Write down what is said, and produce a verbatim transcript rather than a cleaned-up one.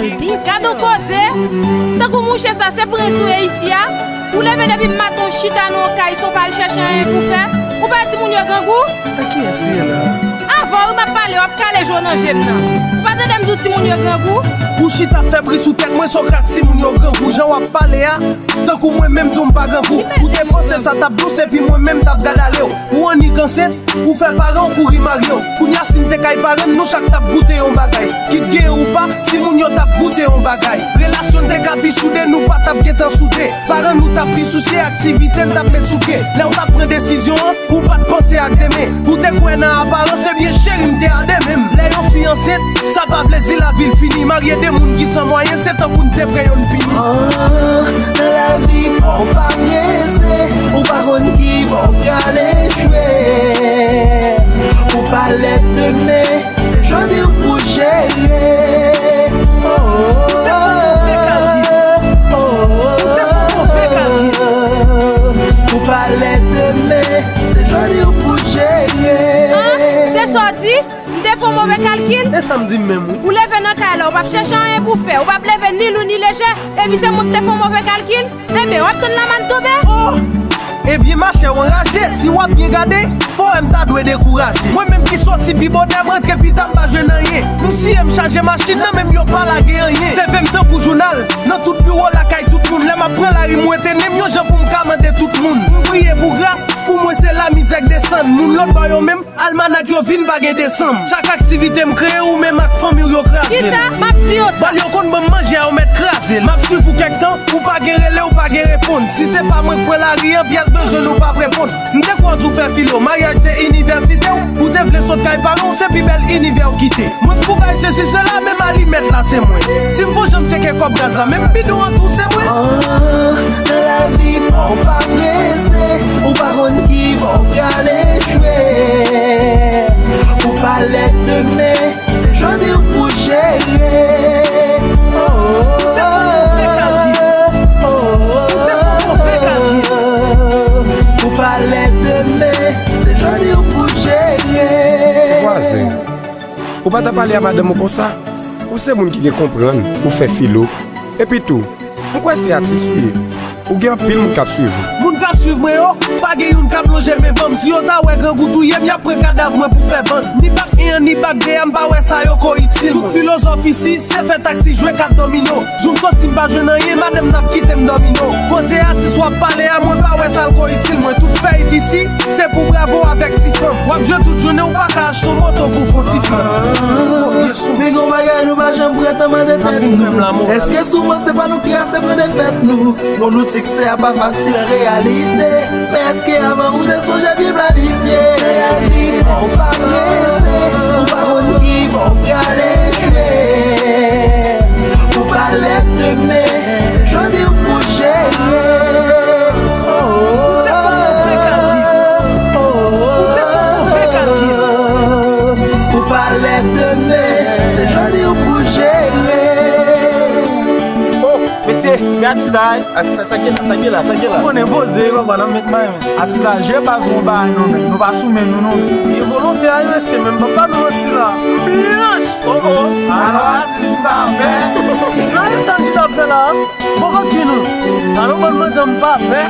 Gad on koze! Tankou mouche sa, se prens ou ye isi a? Ou leve depi maten w chita nan yon kay san w pa al chèche anyen pou fè? Ou pa wè timoun yo grangou? A kiyès li ye la? Avè w wi m ap pale, w ap kale je w nan je m nan. Ou pa tande m di w timoun yo grangou? Ou chita ap fè bri sou tèt mwen, Sokrat, timoun yo grangou. Jan w ap pale a, tankou mwen menm tou m pa grangou. Ou te panse sa t ap dous epi mwen menm t ap gad ale w. Ou annik ansent, ou fè paran w kouri marye w. Kounye a si n te kay paran n, nou chak t ap goute yon bagay. Kit genyen ou pa, timoun yo t ap goute yon bagay. Relasyon n te ka pi soude, nou pa t ap gentan soude. Paran nou t ap pi sousye, aktivite n t ap met sou pye. Lè w t ap pran desizyon an, ou pa t panse ak demen. Ou te kwè nan aparans, ebyen cheri m te a demen m. Lè yon fi ansent, sa pa vle di lavi l fini. Marye de moun ki san mwayen, se tankou n te pre yo n pini. Ah, nan lavi fò w pa prese, ou pa konn ki bò w prale jwe. Ou pa lèt demen, se jodi w pou jere. Oh, oh, oh, oh, oh. Ou pa lèt demen, se jodi w pou jere. Ah, se sa w di? M te fè yon move kalkil? E sa m di menm wi. Ou leve nan kay la, ou p ap chèche anyen pou fè, ou p ap leve ni lou ni lejè, epi se mwen ki te fè yon move kalkil? Ebyen, w ap tann lamann tonbe? Oh! Ebyen machè w anraje, si w ap byen gade, fò w wè m ta dwe dekouraje. Mwen menm ki soti pi bonè, m rantre pi ta, m pa jwenn anyen. M siye, m chaje machin nan, men m yo pa lage anyen. Seve m tankou jounal, nan tout biwo lakay tout moun. Lè m ap pran lari, m wete nen m yon jan pou m ka mande tout moun. M priye pou gras, pou mwen se lamizè k desann. Moun lòt bò yo menm, almanak yo vin pa gen desanm. Chak aktivite m kreye, ou menm ak fanmi w yo kraze l. Kisa? M ap di yo sa. Bal yo konn ban m manje a, yo mèt kraze l. M ap swiv ou kèk tan, ou pa gen rele, ou pa gen reponn. Si se pa mwen k pran lari an, pyès bezwen n ou p ap reponn. M te kwè w di w fè filo, maryaj se inivèsite w. Ou te vle sot kay paran w, se pi bèl inivè w kite. Mwen k pou bay sesi sela, menm alimèt la se mwen. Si m fon jan m tcheke kòb gaz la, menm bidon an tou se mwen. Ah, nan lavi fò w pa prese, ou pa konn ki bò w prale jwe. Ou pa lèt demen, se jodi w pou jere. Oh, oh, oh, oh, oh, oh. Ou pa lèt demen, se jodi w pou jere. Vwazen, ou pa ta pale a madanm ou konsa? Ou se moun ki gen konprann, ou fè filo. Epi tou, m kwè se atis ou ye. Ou gen anpil moun k ap swiv ou. Moun k ap swiv mwen yo, pa gen youn k ap lonje men ban m. Si yo ta wè grangou touye m, y ap pran kadav mwen pou fè vann. Ni bak en an, ni bak de a, m pa wè sa yo ko itil mwen. Tout filozòf isi, se fè taksi, jwe kat domino. Jou m soti m pa jwenn anyen, madanm nan ap kite m dòmino. Koze atis w ap pale a, mwen pa wè sa l ko itil mwen. Tout fèyit isi, se pou bravo avèk ti fanm. W ap jwe tout jounen, ou pa ka achte yon moto pou fon ti fanm. Men gon bagay nou pa janm pran tan mande tèt nou. Èske souvan se pa nou ki trase plan defèt nou? Bon, nou siksè a pa fasil an reyalite. Men èske avan ou te sonje byen planifye? Nan lavi fò w pa prese, ou pa konn ki bò w prale jwe. Ou pa lèt demen, se jodi w pou jere. Oh, oh, oh, oh, oh. Ou pa lèt demen, se jodi w pou jere. Oh, mesye, men atis la, wi. Sa, sa gen la, sa gen la, sa gen la. Ou konnen poze, papa, nan met may, men. Atis la, je pa sou yon bagay non, men. Nou pa sou men nou non, men. Gen volonte a, wi, mesye, men m pa ba nou manti la. Blanch! Oh, oh. Alò, atis, m pa pè. Gade sa m chita ap fè la, a. Bòkòt ki nou. Alò, bann manti, m pa pè.